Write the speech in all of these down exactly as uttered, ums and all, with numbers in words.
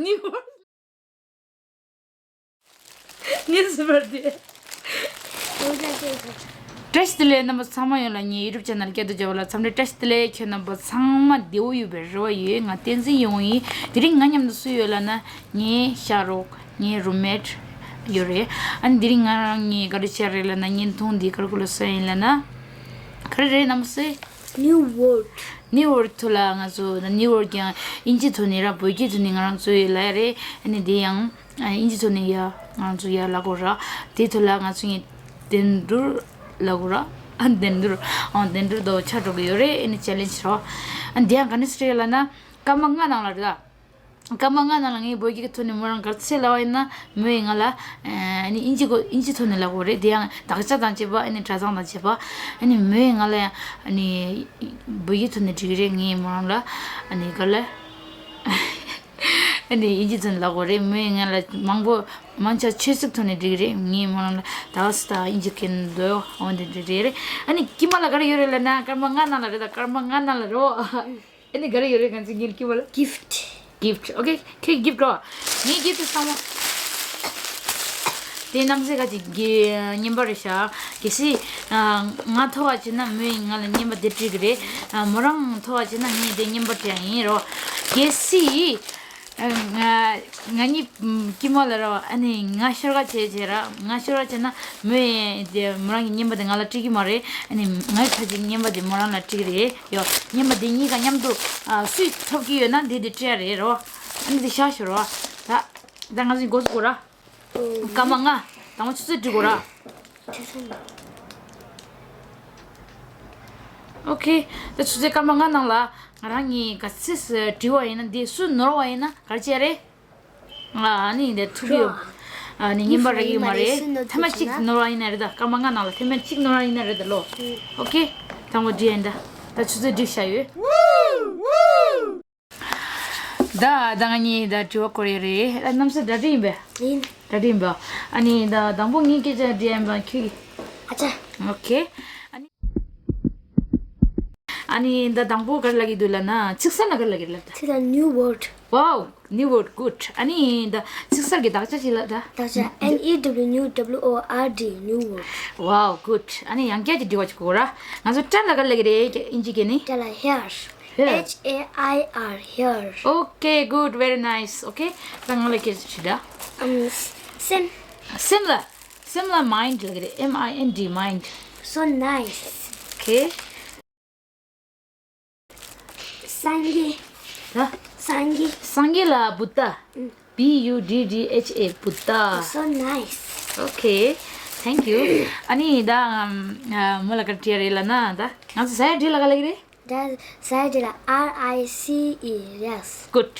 ནིའུ་ཡོག་ངས་སུ་བར་དེ། བཀྲ་ཤིས་བདེ་ལེགས། རྣམ་པ་ཚང་མ་ཡོངས་ལ་ངའི་ཡུ་ཊུབ་ཆེ་ནལ་སྐད་དུ་བརྗེ་བ་ལ་འཚམས་འདྲི་བཀྲ་ཤིས་བདེ་ལེགས། ཁྱོད་རྣམ་པ་ཚང་མ་བདེ་བོ་ཡོད་པའི་རེ་བ་ཡོད། ང་བསྟན་འཛིན་ཡོང་ཡིན། དེ་རིང་ང་མཉམ་དུ་སུ་ཡོད་ལབ་ན། ངའི་ཤ་རོགས། ངའི་རུམ་མེཊ་ཡོད་རེད། ཨ་ནི་དེ་རིང་ང་རང་གཉིས་ག་རེ་བྱས་རེད་ལབ་ན། བརྙན་ཐུང་འདི་ག་རེ་སྐོར་ལ་བཟོས་ཡིན་ལབ་ན། ག་རེ་རེད་རྣམ་པ་ཚོ། ནིའུ་ཝོར་ཌི། ནིའུ་ཝོར་ཌི་ཐོག་ལ་ང་ཚོ་ནིའུ་ཝོར་ཌི་ཀྱང་དབྱིན་ཇི་ཐོག་ནས་ར་བོད་སྐད་ཐོག་ནས་ང་རང་ཚོ་ལ་ཡ་རེད། ཨ་ནི་དེ་ཡང་ཨ་དབྱིན་ཇི་ཐོག་ནས་ཡ་ང་ཚོ་ཡ་ལབ་དགོས་ར། དེ་ཐོག་ལ་ང་ཚོ་ངས་དན་དུར་ལབ་དགོས་ར། ཨ་དན་དུར། ཨ་དན་དུར་དོ་ཆ་འགྲོ་གི་ཡོད་རེད། ཨ་ནི་ཅེ་ལེན་ཇི་རོ། ཨ་དེ་ཡང་ག་ནས་རེད་ལབ་ན། སྐར་མ་ལྔ་ནང་ལ་རེད་ད། སྐར་མ་ལྔ་ནང་ལ་ངས་བོད་སྐད་ཀྱི་ཐོག་ནས་མོ་རང་ག་རེ་ལབ་པ་ཡིན་ན། མོས་ང་ལ་ཨ་ནི་དབྱིན་ཇི་གོ་དབྱིན་ཇི་ཐོག་ནས་ལབ་དགོས་རེད། དེ་ཡང་དག་ཆ་དང་བཅས་པ། ཨ་ནི་གྲྭ་ཚང་དང་བཅས་པ། ཨ་ནི་མོས་ང་ལ་ཨ་ནི་བོད་སྐད་ཐོག་ནས་འགྲིག་གི་རེད། ངས་མོ་རང་ལ་ཨ་ནི་ག་ལབ། ཨ་ནི་དབྱིན་ཇི་ཐོག་ནས་ལབ་དགོས་རེད། མོས་ང་ལ་མང་པོ་མང་ཆེ་ཆོས་ཚིག་ཐོག་ནས་འགྲིག་གི་རེད། ངས་མོ་རང་ལ་ད་ག་སི་ད་དབྱིན་ཇི་སྐད་འདོད་འོ་འདི་འདྲ་རེད་རེད། ཨ་ནི་དཀྱིལ་མ་ལ་ག་རེ་ཡོད་རེད་ལབ་ན། སྐར་མ་ལྔ་ནང་ལ་རེད་ད། སྐར་མ་ལྔ་ནང་ལ་རེད་བ། ཨ་ནི་ག་རེ་ཡོད་རེད། ང་ཚོའི་ངའི་དཀྱིལ་མ་ལ། གིཕ་ཊི། གིཕ་ཊི། ཨོ་ཁེ། ཁྱེད་གིཕ་ཊི་རོ། ངའི་གིཕ་ཊི་ཚང་མ། དེ་རྣམ་སྲས་ཁ་ཅིག་གི་རྔན་པ་རེད་ཤག་གལ་སྲིད་ང་ཐོབ་པ་བྱས་ན་མོས་ང་ལ་རྔན་པ་དེ་སྤྲད་གི་རེད། མོ་རང་ཐོབ་པ་བྱས་ན་ངས་དེ་རྔན་པ་སྤྲད་ཡིན་རོ། གལ་སྲིད་ང་ང་གཉིས་དཀྱིལ་མ་ལ་ར་བ། ཨ་ནི་ང་ཤོར་ཁ་བྱས་བྱས་ར། ང་ཤོར་ཁ་བྱས་ན་མོས་དེ་མོ་རང་གི་རྔན་པ་དེ་ང་ལ་སྤྲད་ཀྱི་མ་རེད། ཨ་ནི་ངའི་ཁ་ཅིག་རྔན་པ་དེ་མོ་རང་ལ་སྤྲད་ཀྱི་རེད། ཡོ། རྔན་པ་དེ་གཉིས་ཀ་མཉམ་དུ་ཨ་སུས་ཐོབ་ཀྱི་ཡོད་ན་དེ་དེ་སྤྲད་ཡ་རེད་རོ། ཨ་ནི་དེ་ཤ་ཤོར་བ། ད་ད་ང་ཚོའི་འགོ་ཚུགས་གོ་ར། སྐར་མ་ལྔ། དང་པོ་ཆུ་ཚོད་བསྒྲིགས་གོ་ར། ཆུ་ཚོད་ལྔ། ཨོ་ཁེ། ད་ཆུ་ཚོད་སྐར་མ་ལྔ་ནང་ལ་ང་རང་གཉིས་ག་ཚོད་བསྒྲིགས་པ་ཡིན་ན། དེ་སུ་ནོར་བ་ཡིན་ན་ག་རེ་བྱས་རེད། ཨ་ནི་འདི་ཐུག་ཡོད། ཨ་ནི་རྔན་པ་རག་གི་མ་རེད། ཐེངས་མ་གཅིག་ནོར་བ་ཡིན་ན་རེད་ད། སྐར་མ་ལྔ་ནང་ལ་ཐེངས་མ་གཅིག་ནོར་བ་ཡིན་ན་རེད་ད་ལོ། ཨོ་ཁེ། དང་པོ་འདི་ཡིན་ད། ད་ཆུ་ཚོད་བསྒྲིགས་བཞག་ཡོད། ད་ད་ང་གཉིས་ད་དྲི་བ་སྐོར་ཡོད་རེད། ཨ་རྣམ་སྲས་གྲ་སྒྲིག་ཡིན་པས། ཡིན། གྲ་སྒྲིག་ཡིན་པས། ཨ་ནི་ད་དང་པོ་ངས་སྐད་ཆ་དྲི་ཡ་ཡིན་པ། ཁྱོད་ཀྱིས། ཨ་ཅག་ཨོ་ཁེ། ཨ་ནི་ཨ་ནི་ད་དང་པོ་ག་རེ་ལབ་ཀྱི་འདུག་ལབ་ན། ཚིག་གསར་ལ་ག་རེ་ལབ་ཀྱི་རེད་ལབ་ད། ཚིག་གསར། ནིའུ་ཝོར་ཌི། Wow, new word, good. ཨ་ནི་ད་ཚིག་གསར་གྱི་དག་ཆ་ཅིག་ལབ་ད། དག་ཆ། N E W W O R D, new word. Wow, good. ཨ་ནི་ཡང་བསྐྱར་གྱི་འདྲི་བ་ཅིག་གོ་ར། ང་ཚོ་སྐྲ་ལ་ག་རེ་ལབ་ཀྱི་རེད། དབྱིན་ཇི་སྐད་ནས། སྐྲ་ལ་ཧེར། Hair. H A I R, hair. Okay, good, very nice. Okay, ད་ང་ལ་སྐད་ཆ་དྲིས་ད། ཨམ། སེམས། སེམས་ལ། སེམས་ལ་མའིན་ཌི་ལབ་ཀྱི་རེད། M I N D, mind. So nice. Okay. སངས་རྒྱས། ད། སངས་རྒྱས། སངས་རྒྱས་ལ་བུདྡྷ། ཨུམ། B U D D H A, Buddha. So nice. Okay, thank you. ཨ་ནི་ད་ཨམ་ཨ་མོ་ལ་ག་རེ་དྲི་ཡ་རེད་ལབ་ན། ད་ང་ཚོ་ཟ་ཡ་འདི་ལ་ག་ལབ་ཀྱི་རེད། ད་ཟ་ཡ་འདི་ལ་R I C E, rice. Good.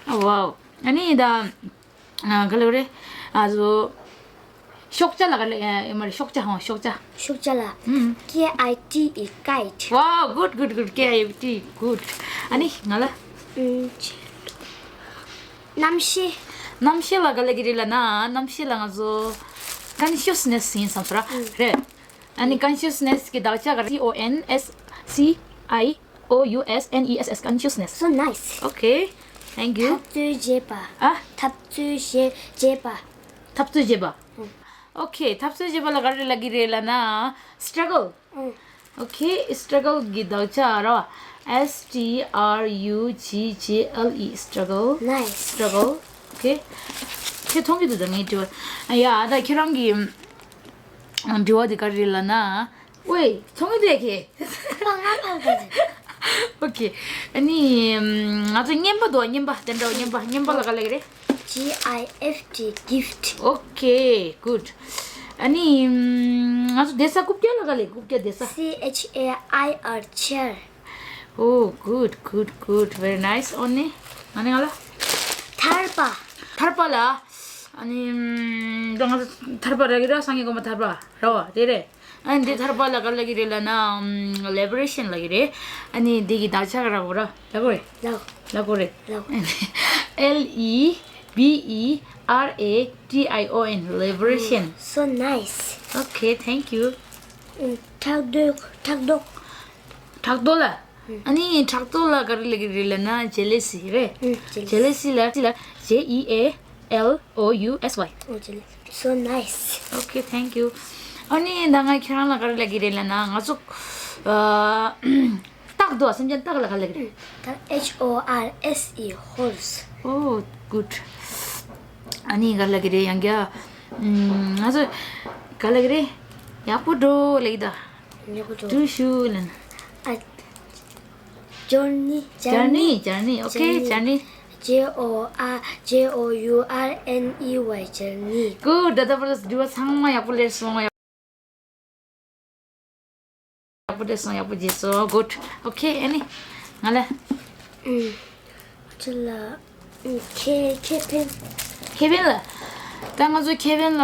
Wow. ཨ་ནི་ད་ཨ་ག་ལབ་རེད། ཨ་ཟོ། ཤོག་བྱ་ལ་ག་ལབ། ཨ་མ་རེད། ཤོག་བྱ་ཧོ། ཤོག་བྱ། ཤོག་བྱ་ལ། ཨུམ། K I T E, kite. Wow, good, good, good. K I T E, good. ཨ་ནི་ང་ལ། ཨུམ། རྣམ་ཤེས། རྣམ་ཤེས་ལ་ག་ལབ་ཀྱི་རེད་ལབ་ན། རྣམ་ཤེས་ལ་ང་ཚོ་ཀོན་ཤི་ཡས་ནེ་སི་ཡིན་བསམ་སོང་ར། ཨུམ། རེད། ཨ་ནི་ཀོན་ཤི་ཡས་ནེ་སི་གི་དག་ཆ་ག་རེ། C O N S C I O U S N E S S, consciousness. So nice. Okay, thank you. འཐབ་རྩོད་བྱེད་པ། ཨ། འཐབ་རྩོད་བྱེད་བྱེད་པ། འཐབ་རྩོད་བྱེད་པ། ཨུམ། Okay, འཐབ་རྩོད་བྱེད་པ་ལ་ག་རེ་ལབ་ཀྱི་རེད་ལབ་ན། སི་ཊྲ་གལ། ཨུམ། Okay, སི་ཊྲ་གལ་གི་དག་ཆ་ར། S T R U G G L E, struggle. Nice. སི་ཊྲ་གལ། Okay. ཁྱོད་མཐོང་གི་འདུག་ད་ངའི་དྲི་བ། ཡ་ད་ཁྱོད་རང་གི་དྲི་བ་དེ་ག་རེ་རེད་ལབ་ན། ཝེ། མཐོང་གི་འདུག་ཁྱེད། ཨོ་ཁེ། ཨ་ནི་ང་ཚོ་རྔན་པ་འདུག་རྔན་པ། དེ་འདྲ་བ་རྔན་པ། རྔན་པ་ལ་ག་ལབ་ཀྱི་རེད། G I F T, gift. Okay, good. ཨ་ནི་ང་ཚོ་བསྡད་ས་རྐུབ་བཀྱག་ལ་ག་ལབ། རྐུབ་བཀྱག་བསྡད་ས། C H A I R, chair. Oh, good, good, good. Very nice. ཨོ་ནི། ཨ་ནི་ང་ལ། ཐར་པ། ཐར་པ་ལ། ཨ་ནི་ད་ང་ཚོ་ཐར་པ་རག་གི་ར། སངས་རྒྱས་དགོན་པ་ཐར་པ་ར་བ་དེ་རེད། ཨ་ནི་འདི་ཐར་པ་ལ་ག་ལབ་ཀྱི་རེད་ལབ་ན། ཨམ། ལི་བེ་རེ་ཤན་ལབ་ཀྱི་རེད། ཨ་ནི་འདི་གི་དག་ཆ་ག་རེ་གོ་ར། ལབ་དགོས་རེད། ལབ། ལབ་དགོས་རེད། ལབ། L E V E R A T I O N, liberation. So nice. Okay, thank you. ཕྲག་དོག་ཕྲག་དོག་ཕྲག་དོག་ལ། ཨ་ནི་ཕྲག་དོག་ལ་ག་རེ་ལབ་ཀྱི་རེད་ལབ་ན་ཇེ་ལེ་སི་རེད། ཨུམ། ཇེ་ལེ་སི། ཇེ་ལེ་སི་ལ་ལ་J E A L O U S Y. Oh, jealous. So nice. Okay, thank you. ཨ་ནི་ད་ང་ཁྱེད་རང་ལ་ག་རེ་ལབ་ཀྱི་རེད་ལབ་ན་ང་ཚོ་ཨ་སྟག་འདུག་སེམས་ཅན་སྟག་ལ་ག་རེ་ལབ་ཀྱི་རེད། ད་H O R S E, horse. Oh, good. ཨ་ནི་ག་རེ་ལབ་ཀྱི་རེད་ཡང་བསྐྱར། ཨམ། ང་ཚོ་ག་རེ་ལབ་ཀྱི་རེད། ཡག་པོ་འགྲོ་ལབ་ཀྱི་ད། ཡག་པོ་འགྲོ། འགྲོ་ཤུགས་ལབ་ན། ཨ། Journey. Journey, journey. Okay, journey. Journey. J O R, J O U R N E Y, journey. Good. ད་ལྟ་བར་དུ་འདྲི་བ་ཚང་མ་ཡག་པོ་ལབ་སོང་། ཡག་པོ་ལབ་སོང་། ཡག་པོ་བྱས་སོང་། Good. Okay, ཨ་ནི་ང་ལ། ཨུམ། ཁྱེད་ལ། ཨུམ། ཁེ་ཁེ་ཕན། ཁེ་ཕན་ལ། ད་ང་ཚོ་ཁེ་ཕན་ལ་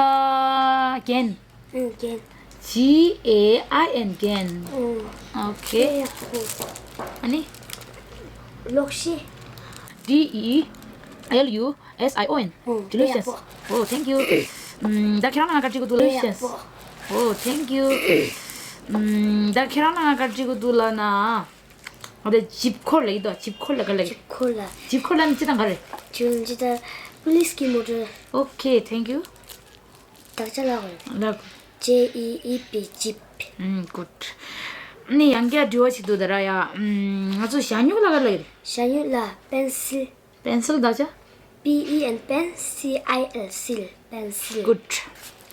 རྒན། ཨུམ། རྒན། G A I N, རྒན། ཨུམ། Okay. ཡག་པོ། ཨ་ནི། ལོག་ཤེས། D E L U S I O N. ཨུམ། Delicious. ཡག་པོ། Oh, thank you. ཨུམ། ད་ཁྱེད་རང་ལ་ང་ག་རེ་བྲིས་དགོས་འདུག་ལབ་ན། Delicious. ཡག་པོ། Oh, thank you. ཨུམ། ད་ཁྱེད་རང་ལ་ང་ག་རེ་བྲིས་དགོས་འདུག་ལབ་ན། ང་ད་ཇིབ་འཁོར་ལབ་ཀྱི་འདུག་ཇིབ་འཁོར་ལ་ག་རེ་ལབ་ཀྱི། ཇིབ་འཁོར་ལ། ཇིབ་འཁོར་ལབ་ན་སྤྱིར་བཏང་ག་རེ། ཇུང་ཇི་ད། Police གི་མོ་ཊ། Okay, thank you. དག་ཆ་ལབ་དགོས། ལབ། J E E P, jeep. ཨུམ། Good. ནི་ཡང་བསྐྱར་དྲི་བ་ཞིག་འདུག་ད་ར་ཡ། ཨུམ། ང་ཚོ་ཞ་སྨྱུག་ལ་ག་རེ་ལབ་ཀྱི་རེད། ཞ་སྨྱུག་ལ་པེན་སིལ། པེན་སིལ་དག་ཆ། P E N, pen, C I L, sil, pencil. Good.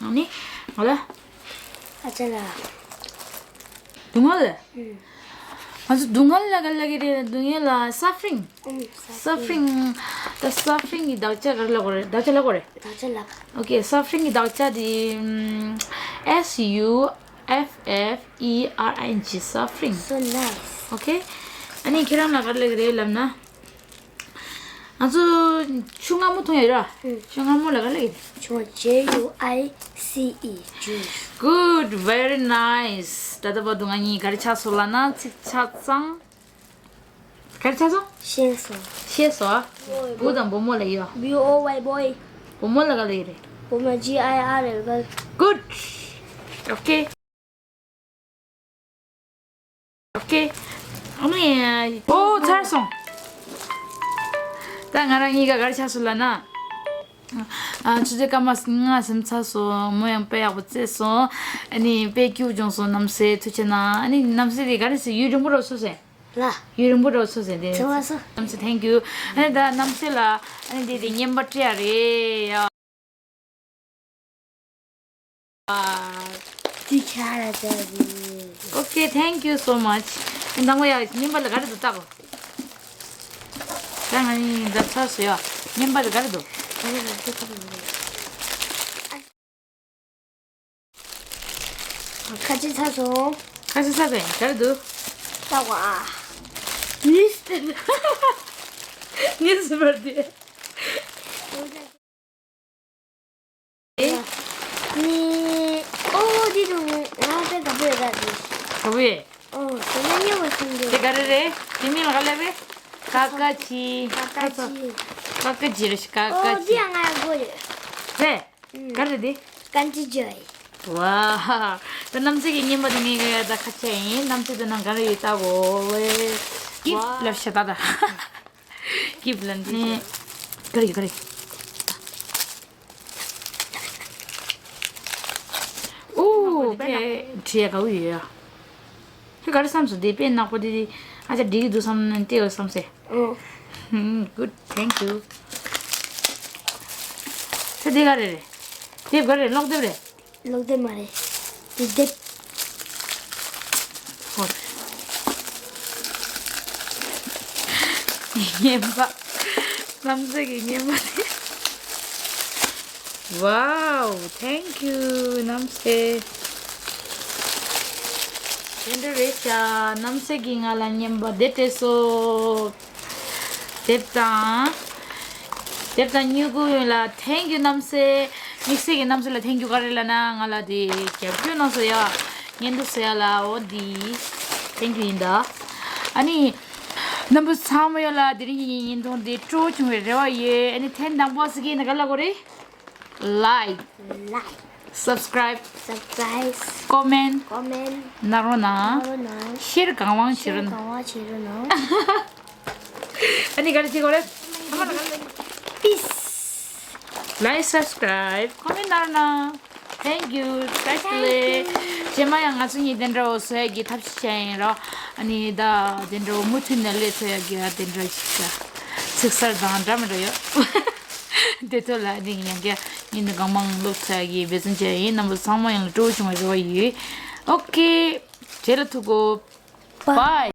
ཨ་ནི་ང་ལ། ཨ་ཅག་ལ། སྡུག་བསྔལ། ཨུམ། ང་ཚོ་སྡུག་བསྔལ་ལ་ག་རེ་ལབ་ཀྱི་རེད། སྡུག་བསྔལ་ལ་suffering. ཨུམ། Suffering. Suffering. ད་suffering གི་དག་ཆ་ག་རེ་ལབ་དགོས་རེད། དག་ཆ་ལབ་དགོས་རེད། དག་ཆ་ལབ། Okay, suffering གི་དག་ཆ་དེ། ཨུམ། S U F F E R I N G, suffering. So nice. Okay. ཨ་ནི་ཁྱེད་རང་ལ་ག་རེ་ལབ་ཀྱི་རེད་ལབ་ན། ང་ཚོ་ཆུ་མངར་མོ་འཐུང་ཡ་ར། ཨུམ། ཆུ་མངར་མོ་ལ་ག་རེ་ལབ་ཀྱི་རེད། ཆུ་མངར། J U I C E, juice. Good, very nice. ད་ལྟ་བར་དུ་ང་གཉིས་ག་རེ་ཆགས་སོང་ལབ་ན། ཚིག་ཆ་ཚང་། ག་རེ་ཆགས་སོང་། ཤེས་སོང་། ཤེས་སོང་། བུ་དང་བུ་མོ་ལབ་ཡོད། B O Y, boy. བུ་མོ་ལ་ག་རེ་ལབ་ཀྱི་རེད། བུ་མོ། G I R L, girl. Good. Okay. Okay. ཨ་ནི། ཨོ། ཚར་སོང་། ད་ང་རང་གཉིས་ཀ་ག་རེ་ཆགས་སོང་ལབ་ན། ཨ། ཆུ་ཚོད་སྐར་མ་ལྔ་ཟིན་ཚར་སོང་། མོ་ཡང་དཔེ་ཡག་པོ་རྩེས་སོང་། ཨ་ནི་དཔེ་སྐྱིད་པོ་བྱུང་སོང་། རྣམ་སྲས་ཐུགས་རྗེ་གནང་། ཨ་ནི་རྣམ་སྲས་དེ་ག་རེ་ཟེར། ཡུན་རིང་པོ་རུ་སོང་ཟེར། ལ། ཡུན་རིང་པོ་རུ་སོང་ཟེར་དེ། ཚེ་བ་སོ། རྣམ་སྲས། Thank you. ཨ་ནི་ད་རྣམ་སྲས་ལ་ཨ་ནི་དེ་དེ་རྔན་པ་སྤྲད་ཡ་རེད་ཡ། དེ་ཆ་ར་ད་རེད། Okay, thank you so much. ཨ་ནི་དང་པོ་ཡ་རྔན་པ་ལ་ག་རེ་འདུག་ལྟ་གོ། ད་ང་ནི་འདབ་ཆགས་སུ་ཡ། རྔན་པ་ལ་ག་རེ་འདུག་ཁ་ཆེ་ཚ་སོང་། ཁ་ཆེ་ཚ་སོང་། ག་རེ་འདུག་ལྟ་གོ་ཨ། Newspaper. Newspaper དེ། ནི། ཨོ། འདི་དུ་ང་དཔེ་དགའ་པོ་ཡོད་ར་དེ། དགའ་པོ་ཡོད། ཨོ། དེ་ན་སྙན་པོ་ཞིག་འདུག་དེ་ག་རེ་རེད། དེ་མིང་ལ་ག་ལབ་རེད། ཀ་ཀ་ཅི། ཀ་ཀ་ཅི། ཀ་ཀ་ཅི་རེད་ཤག་ཀ་ཀ་ཅི། ཨོ། འདི་ཡང་ང་ཡང་དགོས་ཡོད། རེད། ཨུམ། ག་རེ་རེད་དེ། ཀན་ཅི་ཇོའི། ཝ། ད་རྣམ་སྲས་ཀྱི་རྔན་པ་དེ་ངས་ད་ཁ་ཆེ་ཡིན། རྣམ་སྲས་དེ་ནང་ག་རེ་ཡོད་ལྟ་གོ་ཝེ། ཀིབ་ཝ། ལབ་ཤ་ད་ད། ཀིབ་ལབ་འདི། ནས། ག་རེ་ག་རེ། ཨོ། དཔེ་བྲིས་ཡ་དགའ་བོ་ཡོད་ཡ། ཁྱོད་ག་རེ་བསམ་སོང་། དེ་དཔེ་ནག་པོ་དེ་དེ། ཨ་ཅག་འགྲིག་གི་འདུག་བསམ་ན་སྟེར་བ་བསམ་སེ། ཨོ། ཧུམ། Good, thank you. ད་དེ་ག་རེ་རེད། དེབ་ག་རེ་རེད། ཀློག་དེབ་རེད། ཀློག་དེབ་མ་རེད། དེ་དེབ། ཧོ། རྔན་པ། རྣམ་སྲས་ཀྱི་རྔན་པ་དེ། Wow, thank you རྣམ་སྲས། དེ་འདྲ་རེད་ཤག་རྣམ་སྲས་ཀྱིས་ང་ལ་རྔན་པ་དེ་སྤྲད་སོང་། དེབ་དང་། དེབ་དང་སྨྱུ་གུ་ཡོད་ལ། Thank you རྣམ་སྲས། དམིགས་བསལ་གྱི་རྣམ་སྲས་ལ་thank you ག་རེ་ལབ་ན། ང་ལ་དེ་རྒྱབ་སྐྱོར་གནང་སོང་ཡ། བརྙན་ཐུང་བཟོ་ཡ་ལ་འོ་འདི་thank you ཡིན་ད། ཨ་ནི། རྣམ་པ་ཚང་མ་ཡོད་ལ་དེ་རིང་གི་ངའི་བརྙན་ཐུང་འདི་སྤྲོ་བྱུང་བའི་རེ་བ་ཡོད། ཨ་ནི་ཐེངས་དང་པོ་ཟེར་གྱི་ཡིན་ན་ག་ལབ་དགོས་རེད། Like. Like. Subscribe. Subscribe. Comment. Comment. གནང་རོགས་གནང་། རོགས་གནང་། Share གང་མང་བྱེད་རོགས་གནང་། གང་བ་བྱེད་རོགས་གནང་། ཨ་ནི་ག་རེ་བྱེད་དགོས་རེད། Peace. Like, subscribe, comment གནང་རོགས་གནང་། Thank you. བཀྲ་ཤིས་བདེ་ལེགས། རྗེས་མ་ཡང་ང་ཚོ་གཉིས་དེ་འདྲ་བོ་བཟོ་ཡ་གི་ཐབས་ཤེས་བྱས་ཡིན་རོགས། ཨ་ནི་ད་དེ་འདྲ་བོ་མུ་མཐུད་ནས་སླེབས་ཐུབ་ཡ་གི་ཨ་དེ་འདྲ་ཞིག་བྱ། ཚིག་གསར་དང་འདྲ་མི་འདྲ་ཡོད། དེ་ཚོ་ལ་ཨ་ནི་ཡང་བསྐྱར་ཉིན་དུ་གང་མང་སློབ་ཚོགས་ཀྱིས་འབད་བརྩོན་བྱས་ཡིན། རྣམ་པ་ཚང་མ་ཡང་ལ་སྤྲོ་བོ་བྱུང་བའི་རེ་བ་ཡོད། Okay. རྗེས་ལ་ཐུག་གོ Bye.